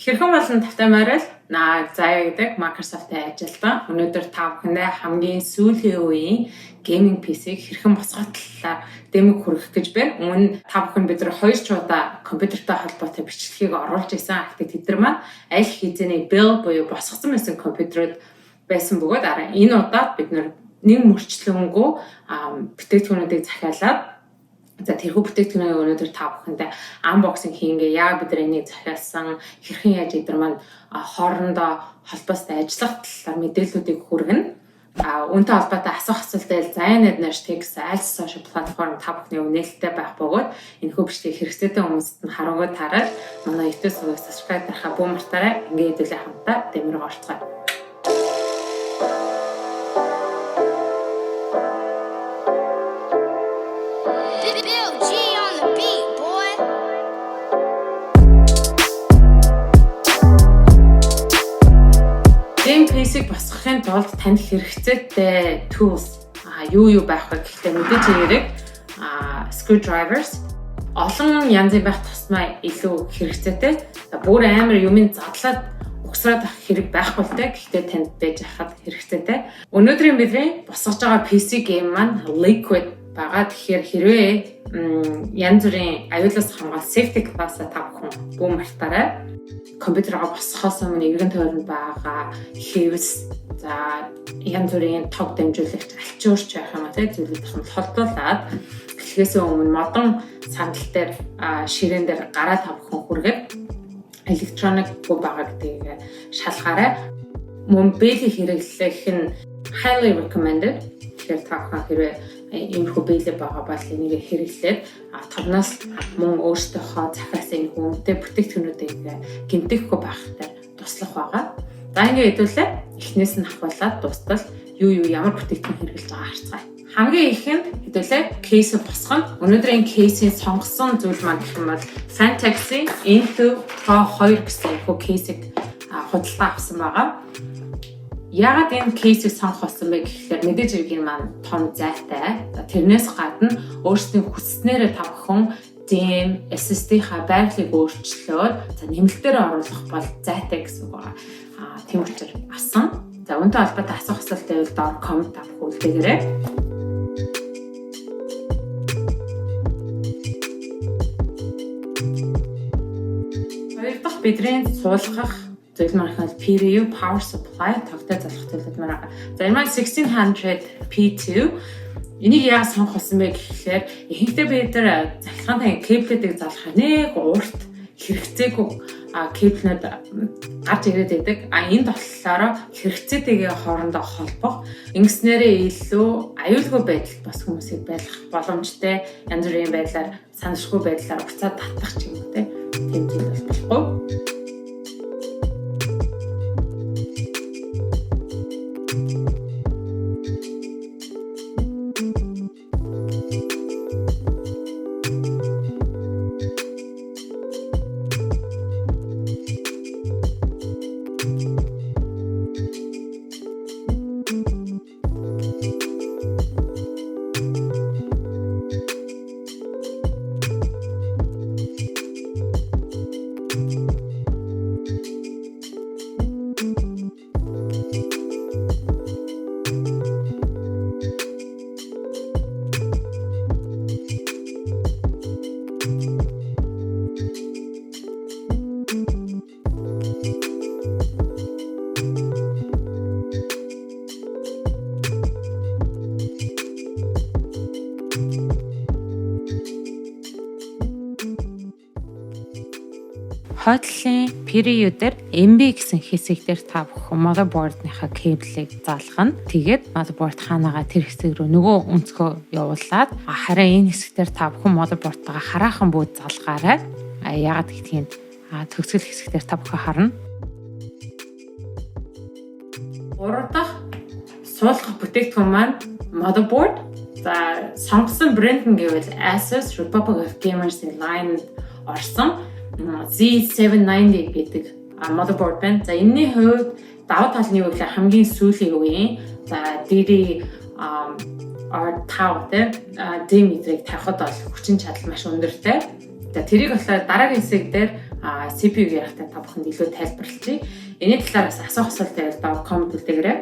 Хэрхэн болон тавтай морил наа Заяа гэдэг Microsoft-ийн ажилтан. Өнөөдөр та бүхэндээ хамгийн сүүлийн үеийн gaming PC-г хэрхэн босгох талаар дэмэг хүргэх гэж байна. Өмнө та бүхэн бид нар хоёр ч удаа компьютертэй холбоотой бичлэгийг оруулж исэн. Гэхдээ тэд нар маань аль хэзээний build буюу босгосон байсан компьютерүүд байсан бөгөөд араа энэ удаад бид нар нэг мөрчлөнгөө бүтээгдэхүүнүүдийг захиалаад, за, тэрхүү бүтээгдэхүүнийг өнөөдөр та бүхэндээ unboxing хийнгээ, яа бид нар энийг захиалсан, хэрхэн яаж эдгээр маань хоорондоо холбоостой ажиллах талаар мэдээллүүдийг хүргэнэ. А үүнтэй холбоотой асуух асуулт байвал Заяа Nerd гэсэн аль social platform та бүхний нээлттэй байх бөгөөд энэхүү бичлэгийг хэрэгцээтэй хүмүүст нь харуулгыг тараад манай YouTube сувгийг subscribe дарахаа бүү мартаарай. Ингээд хэдүүлээ хамтдаа дэмрэг орцгоё. Bill G on the beat, boy. Game PC-г босгохын тулд танд хэрэгцээтэй tools юу юу байх вэ гэхдээ мэдээж хэрэг screwdrivers олон янзын байх тусмаа илүү хэрэгцээтэй. За, бүр амар юмын задлаад угсраад авах хэрэг байхгүй л дээ. Гэхдээ танд байж хахад хэрэгцээтэй. Өнөөдрийн бидний босгож байгаа PC game маань liquid байгаа. Тэгэхээр хэрвээ янз бүрийн аюулаас хамгаалах safety class-а та бүхэн бүү мартаарай. Компьютероо босгохоос өмнө эргэн тойронд байгаа хэвс, за, янз бүрийн тог дамжуулагч, альчуурч байх юм а тий зүйлүүд нь холдуулаад эхлэхээс өмнө модон сандал дээр, ширээн дээр гараа та бүхэн хүргээд электроник байгаа гэдгийг шалгаарай. Мөн бээлий хэрэглэх нь highly recommended. Тэгэхээр та бүхэн хэрвээ иймэрхүү бээлий байгаа бол энийг хэрэглээд товноос мөн өөрсдийнхөө захиалсан энэ үнэтэй бүтээгдэхүүнүүдийг гэмтэхгүй байхтай туслах байгаа. За, ингээд хэдүүлээ эхнээс нь авхуулаад дуустал юу юу ямар бүтээгдэхүүн хэрэглэж байгаа харцгаая. Хамгийн ихэнд хэдүүлээ case босгоно. Өнөөдрийн case-ийн сонгосон зүйл маань гэх юм бол Phanteks-ийн Enthoo Pro 2 гэсэн энэхүү case-ийг худалдаа авсан байгаа. Яагаад энэ case-ийг сонгох болсон бэ гэхлээр мэдээж хэрэг энэ маань том зайтай. За, тэрнээс гадна өөрсдийн хүсснээрээ та бүхэн DIMM, SSD-ха байрлалыг өөрчлөөд, за, нэмэлтээр оруулах бол зайтай гэсэн үг байгаа. Тийм учраас авсан. За, үүнтэй холбоотой асуух асуулт байвал доор comment авах үлдээгээрэй. Хоёр дахь бидний суулгах зүйл маань бол PDU, power supply, тогтой залах зүйлүүд маань байгаа. За, энэ маань 1600 P2. Энийг яагаад сонгох болсон бэ гэхлээр ихэнхдээ бид нар захилгаантай кабелүүдийг залгах нэг урт хэрэгцээгүй кабелнүүд гарч ирээд байдаг. А энд болохоор хэрэгцээтэйгээ хоорондоо холбох, ингэснээрээ илүү аюулгүй байдалд бас хүмүүсийг байлгах боломжтой, янз бүрийн байдлаар санамсаргүй байдлаар уцаа татах ч юм уу те. Тийм зүйл бол болохгүй. Хойдлын PDU дээр MB гэсэн хэсэг дээр та бүхэн motherboard-ныхаа кабелийг залгана. Тэгээд motherboard хаанагаа тэр хэсэг рүү нөгөө өнцгөө явуулаад, харин энэ хэсэг дээр та бүхэн motherboard-тойгоо хараахан бүүд залгаарай. А яагаад гэдгийг төгсгөл хэсэг дээр та бүхэн харна. Гурав дахь суулгах бүтээгдэхүүн маань motherboard. За, сонгосон брэнд нь гэвэл Asus Republic of Gamers-ийн line орсон Z790 гэдэг motherboard байна. За, энэний хувьд давуу тал нь юу гэхээр хамгийн сүүлийн үеийн, за, DDR R5 те DIMM эдрийг тавихад бол хүчин чадал маш өндөртэй. За, тэрийг болохоор дараагийн хэсэг дээр CPU ярихтаа та бүхэнд илүү тайлбарлая. Энэний талаар бас асуух асуулт байвал доор comment үлдээгээрэй.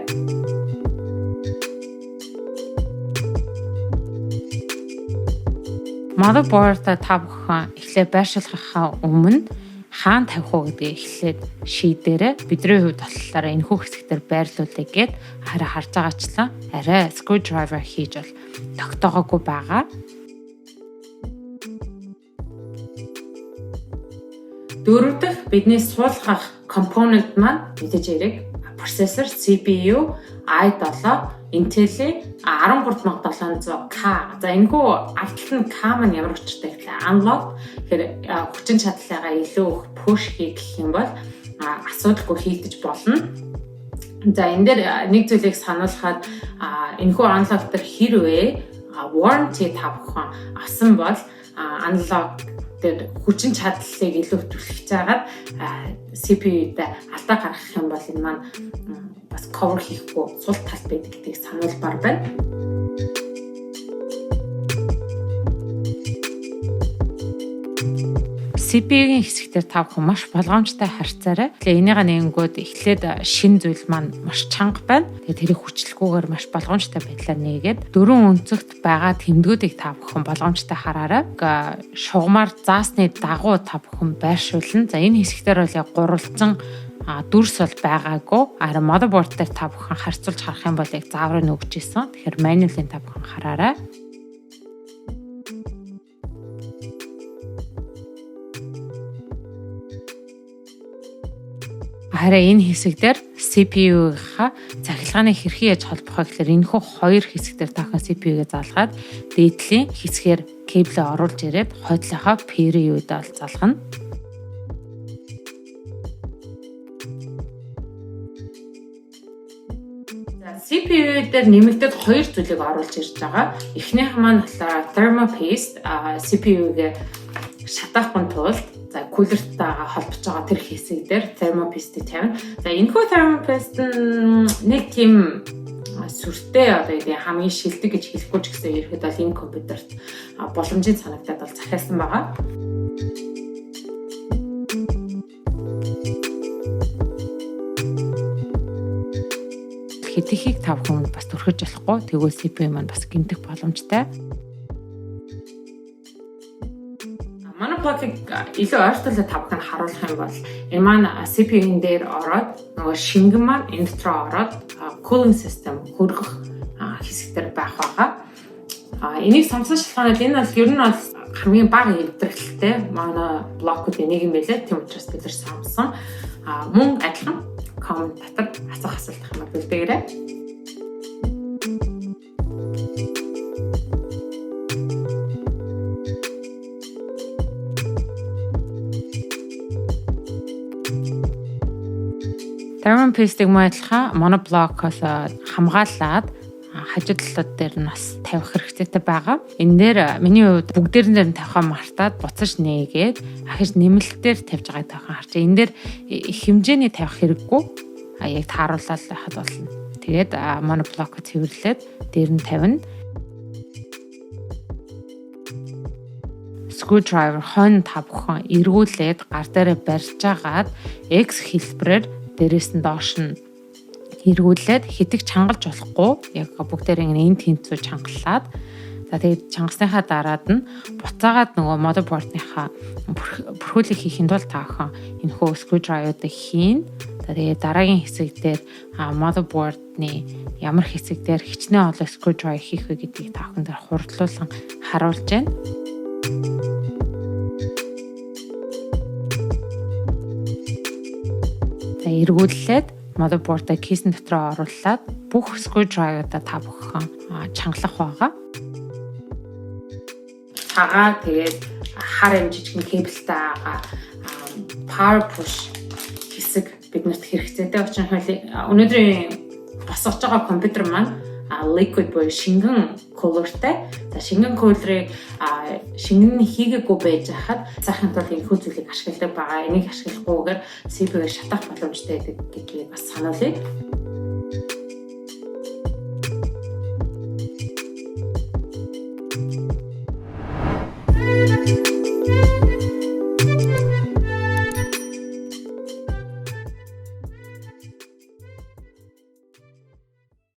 Motherboard-а та бүхэн эхлээ байршуулахынхаа өмнө хаана тавих уу гэдгийг эхлээд шийдээрэй. Бидний хувьд болохоор энэхүү хэсэгтэр байрлуулъя гэд хараа харж байгаачлан арай screwdriver хийж бол тогтоогоогүй байгаа. Дөрөв дэх бидний суулгах компонент маань мэдээж хэрэг процессор CPU i7 Intel-ийн 13700K. За, энэхүү ард талд нь K маань ямар учиртай гэхлээр unlocked, тэгэхээр хүчин чадлынхаа илүү их push хийх гэх юм бол асуудалгүй хийгдэж болно. За, энэ дээр нэг зүйлийг сануулхад энэхүү unlock дээр хэрвээ warranty та бүхэн авсан бол unlock дээр хүчин чадлыг илүү түлхэж хагаад CPU-д алдаа гаргах юм бол энэ маань бас cover хийхгүй сул тал байдаг гэдгийг сануулмаар байна. CPU-гийн хэсэгтэр та бүхэн маш болгоомжтой харьцаарай. Тэгээ энийгээ нэнгүүд эхлээд шин зүйл маань маш чанга байна. Тэгээ тэрийг хүчлэхгүйгээр маш болгоомжтой байдлаар нээгээд дөрвөн өнцөгт байгаа тэмдгүүдийг та бүхэн болгоомжтой хараарай. Шугамар заасны дагуу та бүхэн байршуулна. За, энэ хэсэгтэр бол яг гурвалжин дүрс бол байгаагүй. Харин motherboard дээр та бүхэн харьцуулж харах юм бол яг зааврыг өгч исэн. Тэгэхээр manual-ын та бүхэн хараарай. Харин энэ хэсэг дээр CPU-ийнхаа цахилгааны хэрхэн яаж холбох вэ гэхээр энэхүү хоёр хэсэг дээр тахан CPU-гээ залгаад дээдлийн хэсгээр кабелээ оруулж ирээд хойдлынхаа PRU-д бол залгана. За, CPU дээр нэмэгдээд хоёр зүйлийг оруулж ирж байгаа. Эхнийх маань болохоор thermal paste, CPU-гээ шатаахгүй тулд, за, cooler тайгаа холбож байгаа тэр хэсэг дээр thermal paste-ийг тавина. За, энэхүү thermal paste нь нэг тийм сүртэй, одоо гэдэг хамгийн шилдэг гэж хэлэхгүй ч гэсэн ерөөхдөө бол энэ компьютерт боломжийн санагдаад бол захиалсан байгаа. Хэтэрхийг та бүхэн бас түрхэж болохгүй. Тэгвэл CPU маань бас гэмтэх боломжтой. Monoblock-ыг илүү ойртуулаад та бүхэнд харуулах юм бол энэ маань CPU-н дээр ороод, нөгөө шингэн маань энэ дотроо ороод cooling system хөргөх хэсэг дээр байх байгаа. Энийг самсан шалтгаанаар энэ бол ер нь бол хамгийн бага эвдрэлттэй monoblock-уудын нэг юм байлээ. Тийм учраас бид нар самсан. Мөн адилхан comment дотор асуух асуулт хамаар үлдээгээрэй. Thermal paste-ийг мөн адилхан monoblock-оос хамгаалаад хажуу талууд дээр нь бас тавих хэрэгцээтэй байгаа. Энэ дээр миний хувьд бүгдээрэн дээр нь тавихаа мартаад буцаж нээгээд ахиж нэмэлтээр тавьж байгааг тавхан харж. Энэ дээр их хэмжээний тавих хэрэггүй. Яг тааруулаад байхад болно. Тэгээд monoblock цэвэрлээд дээр нь тавина. Screwdriver хойно та бүхэн эргүүлээд гар дээрээ барьж агаад X хэлбэрээр дээрээс нь доош нь эргүүлээд хэтэг чангалж болохгүй, яг бүгдээрээ энэ тэнцүү чангалаад, за, тэгээд чангасныхаа дараад нь буцаагаад нөгөө motherboard-ныхаа бүрхүүлэг хийхин тулд та охин энэхүү screwdriver-ыг хийн. За, тэгээд дараагийн хэсэг дээр motherboard-ны ямар хэсэг дээр хичнээн олон screwdriver хийх вэ гэдгийг та бүхэн дээр хурдлуулан харуулж байна. За, эргүүллээд motherboard-а case-эн дотроо оруулаад бүх screwdriver-аа та бүхэн чангалах байгаа. Цагаа, тэгээд хар юм жижигэн кабелтай байгаа power push хэсэг биднэрт хэрэгцээтэй. Учир нь өнөөдрийн босгож байгаа компьютер маань liquid буюу шингэн cooler тай. За, шингэн cooler ыг шингэн хийгээгүй байж хахад цаахын тулд энэхүү зүйлийг ашигладаг байгаа. Энийг ашиглахгүйгээр CPU-г шатах боломжтой гэдэг гэдгийг бас сануулъя.